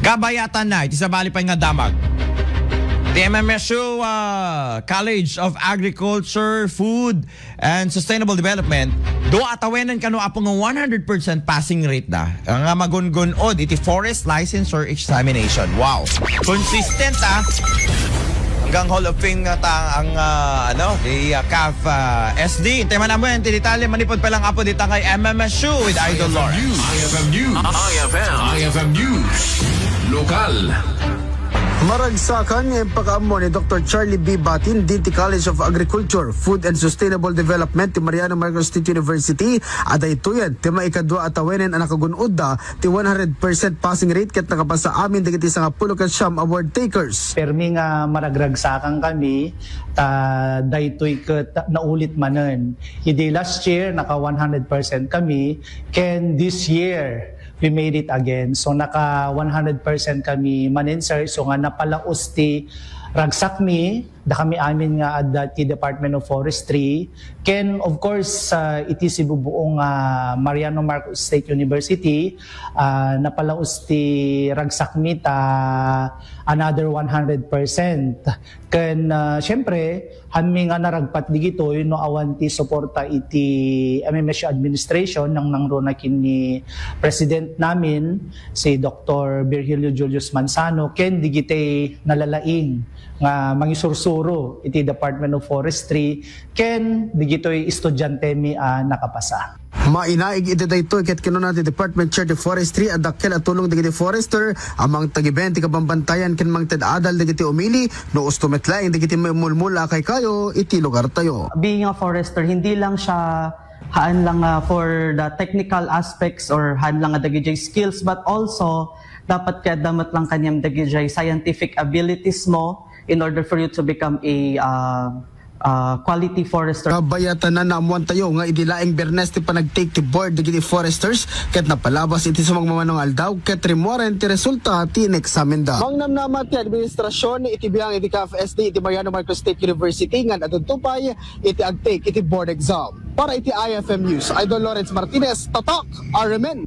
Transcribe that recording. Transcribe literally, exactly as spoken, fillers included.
Kabayatan na, iti sabali pay nga damag. Ti M M S U, ah, College of Agriculture, Food, and Sustainable Development, dua a tawenan kano, Apo, nga one hundred percent passing rate da nga magungun-od iti forest licensure examination. Wow! Consistent, ah! Hanggang Hall of Fame nga ta ang, ah, ano, di, ah, CAF, ah, S D. Hintay man ammo yan, ti detalye manipud pa lang, Apo, dita kay M M S U with Idol Lawrence. I F M News. I F M News. I F M News. Lokal. Maragsakan nga impakaammo ni Doktor Charlie B. Batin, Dean ti College of Agriculture, Food and Sustainable Development ti Mariano Marcos State University, a daytoyen ti maikadua a tawenen a nakagun-odda ti one hundred percent passing rate ket nakapasa amin dagiti sangapulo ket siam award takers. Permi nga maragragsakan kami, ta daytoy ket naulit manen. Idi last year, naka one hundred percent kami, ken this year, we made it again. So, naka one hundred percent kami manen, sir. So, nga napalaos ti ragsakmi, dakami amin nga adda ti Department of Forestry. Ken, of course, ah, iti sibubuong, ah, Mariano Marcos State University, ah, napalaos ti ragsakmi ta another one hundred percent. Ken, ah, siyempre, hanmi nga naragpat digitoy no awan ti suporta iti M M S U administration, nangnangruna ken ni President namin, si Doktor Virgilio Julius Manzano, ken digitay nalalaing nga mangisursuro iti Department of Forestry, ken digitoy estudiantemi a nakapasa. Mainaig iti daytoy ket kinuna ti Department Chair ti Forestry a dakkel a tulong dagiti forester a mangtagiben ti kabambantayan ken mangted adal dagiti umili no usto met laeng dagiti maimulmula a kaykayo iti lugartayo. Being a forester, hindi lang siya haan lang, ah, for the technical aspects or haan lang nga dagiti skills, but also dapat kay adda met lang kaniam dagiti scientific abilities mo in order for you to become a, ah, ah, quality forester. Kabayatan na naammuantayo nga idi laeng Biyernes ti panagtake ti board dagiti foresters ket napalabas iti sumagmamano nga aldaw ket rimmuaren ti resulta ti ineksamenda. Mangnamnama ti administrasyon iti biang iti CAF S D iti Mariano Marcos State University ngan adunto pay iti agtake iti board exam. Para iti I F M News, Idol Lawrence Martinez, Tatak, R M N.